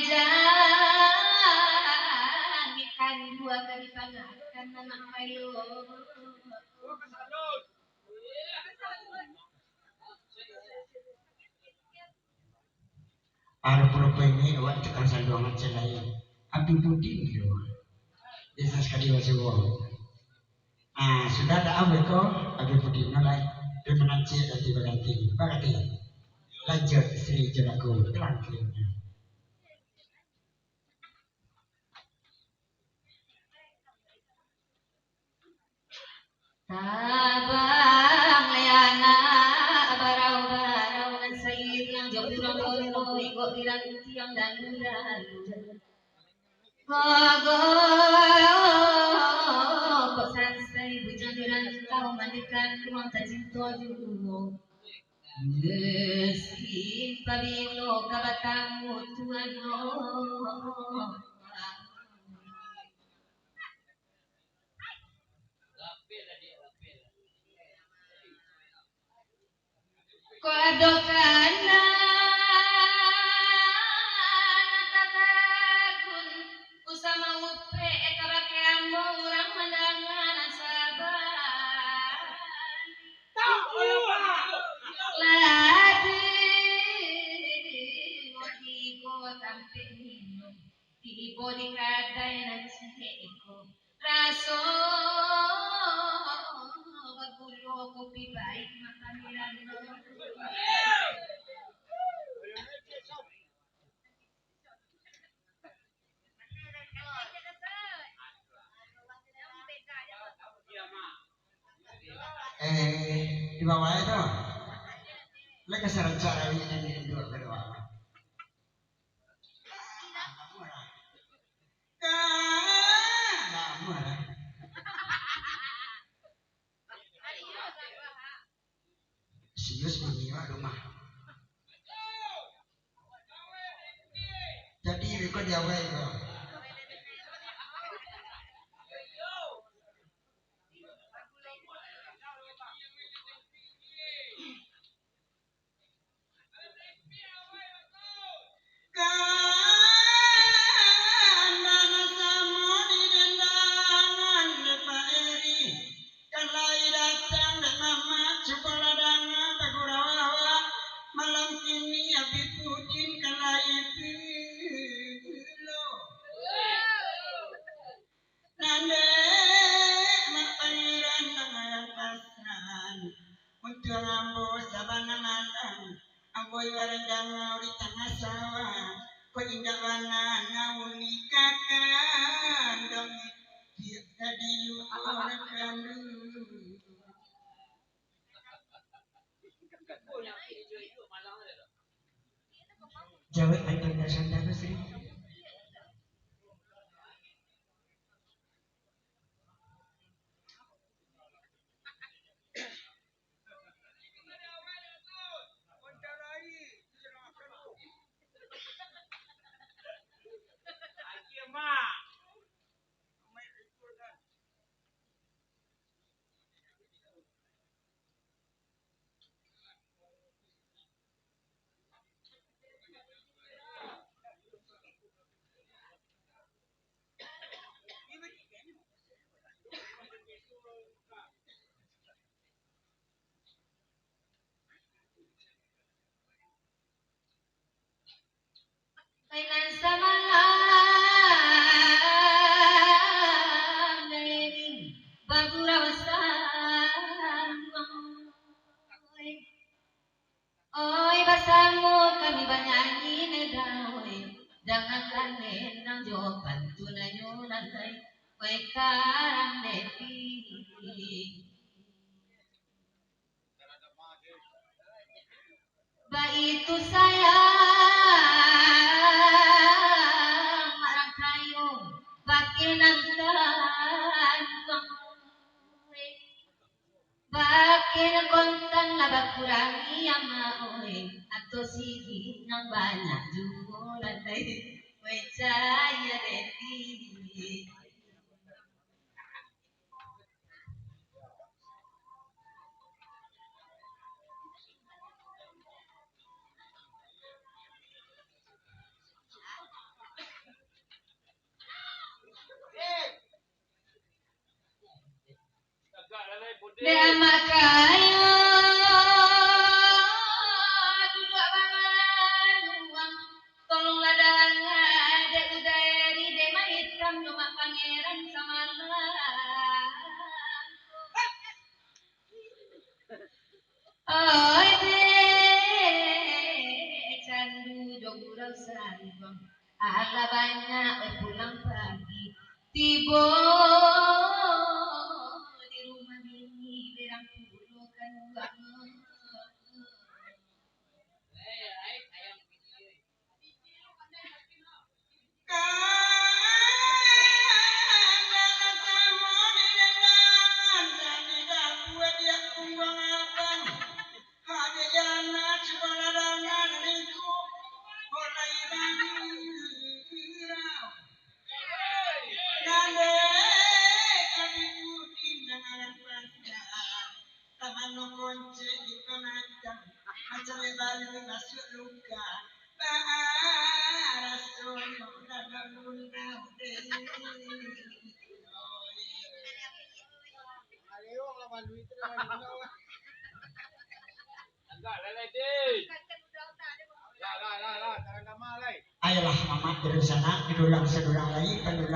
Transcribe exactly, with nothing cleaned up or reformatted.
Jan ikan dua kali pangakan anak kayo. Ado purupene awak tukang saluang macam lain. Abih Pudin di rumah. Desa sakali basuo. Ah, sudah tak apa ko? Abih Pudin no lai. Dia menancik ganti baganti. Baganti. Lanjut isteri juraku. Terang kirinya. Tabang lai anak barau-barau nan sairiang jo urang bono, iko di rantiang dalu-dalu. Gogo, kok sansai bujang di rantau, mandikan tuang tacinto juo. Musim pabilo ka batamu tuan, oh. Kok ado kana nan tatagun, usah maupek, eh, kabake ambo urang mandanga nan saban. Ladi, wakiko tampek minum, tibo di kadai nan ciek iko. Raso bagulo kopi baik mata mirando. Eh, di bawah itu. Lagi serentak lagi ini dua kedua. Ka, lama lah. Sius mamiwak rumah. Jadi, beko di awal ko. Kanan samo di dendangan dek Pak Eri, kan lai datang dek Mamak, cubolah danga bagurau awak, malam kini Abih Pudin kan lai pulo. Nan dek Mak Pangeran nan malang pasan, untuang ambo sabana malam, ambo ibarat dangau di tangah sawah, kok indak bana nauli kakandong, di, di luar kanduang. Jawek baik dari dasar tanah sih. Kainan samalam dairing bagurau saluang. Oi, basamo kami banyanyi neda, oi, dangakan lenang jo pantun ayo nan lai, oi, karang deti. Baitu sayang marangkayo, bakeh nan kanduang. Bakeh nan kontan lah bakurangi amak oi, atau sigi nan banyak juo landai, oi, caya deti. Dek amak kayo duduak bamanuang, tolonglah danga dek Udairi, dek Mak Itam jo Mak Pangeran samalam. Oi dek Candu jo Gurau Santuang, alah banyak oi pulang pagi, tibo di rumah bini berang pulo kanduang. Tamano koncek di pamatang, macam balui masuak lukang, baa rasonyo dalam gunau deh. Ayo lah balui tu dalam gunau. Agak lah, Lady. Lah, lah, lah, lah, jangan damai, Lay. Ayolah, mamak dari sana, didulang sadurang lai, pandulang